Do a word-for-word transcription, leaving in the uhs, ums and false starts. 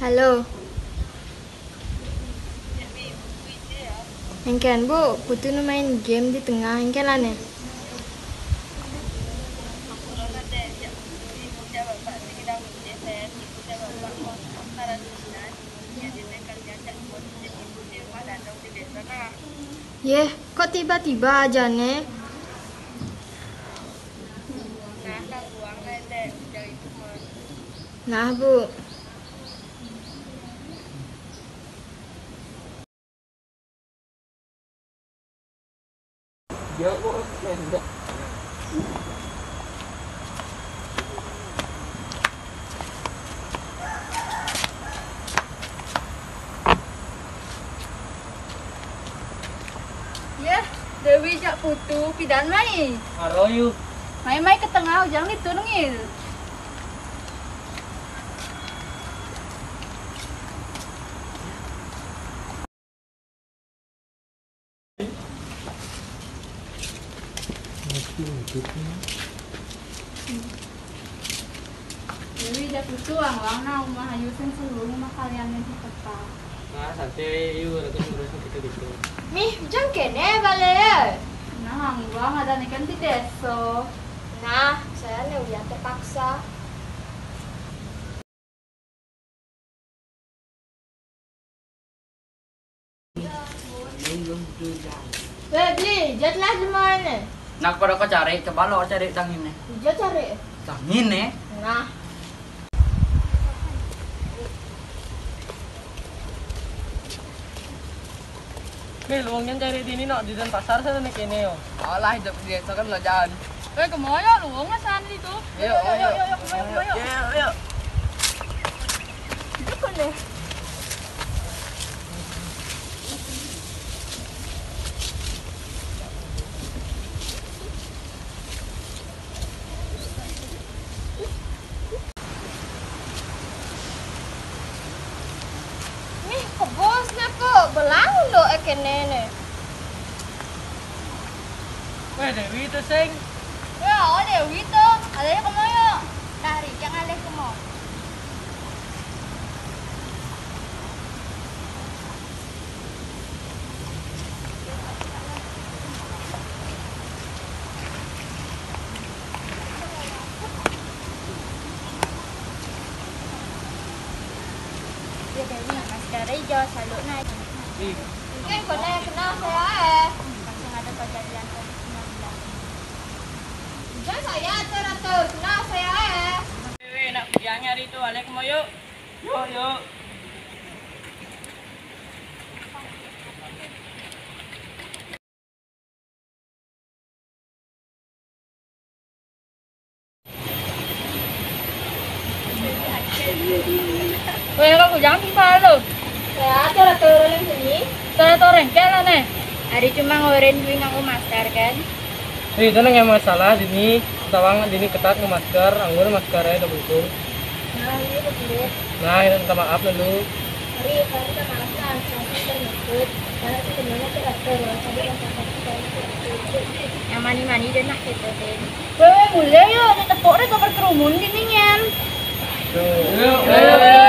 Halo. Engken, Bu, Putu nu main game di tengah, engken lah ne. Yeh, kok tiba-tiba aja ne? Nah, Bu. Yeh, Dewi jak Putu, pidan mai. Aro yu. Mai, mai ke tengah, ujang ditu nengil. Dewi, jak Putu, ang wang na umah ayu sing sulu, umah kalian yang di tempat. Nah, santai yu, ada terus gitu-gitu. Mih, ujang kene bale ya? Nah, ang wang ada nekan di deso. Nah, saya ne uyan terpaksa. Weh, Bli, jatlah di mana? Nak pada kau cari, coba lo cari dangin ne. Ija cari. Dangin ne. Nah. Nih, luangnya cari di ini, nok, di Denpasar sana nih kene yo. Alah, hidup di desa kan lo jalan. Eh, kemana luang sana itu? Ayo, ayo, ayo, ayo, ayo, ayo. Ayo, ayo. Itu kan deh. Nih, kebos ne, Pok. Belang lo ekene ne. Weh, Dewi tu, sing. Ya, oh, Dewi tu. Alih kemo yo. Tarik, jangan alih kemo. Ya, Dewi, masker ijo, saluk na. Mungkin kena, kena saya, eh. Langsung ada kejadian covid sembilan belas. Ijo saya atur-atur, kena saya, eh. Weh, nak pergi hari tu, alih kemo yo. Yo, yo. Weh, kok ujang timpal tu? Ya, atur-atur orang sini. Atur-atur orang kene ne. Ari cuma ngoren duit nganggo masker kan. Ri, itu nang masalah dini, tawang dini ketat ngemasker, anggur masker ya, double coat. Nah, ini betul. Nah, ini minta maaf dulu. Ri, kan minta maaf lah, saya kan ikut. Karena sih sebenarnya tuh rasa loh, tapi rasa sakit dari itu. Yang mani-mani deh nah gitu deh. Wewe, mulai yo, ada tepuk deh, berkerumun gini, Nyan. Tuh.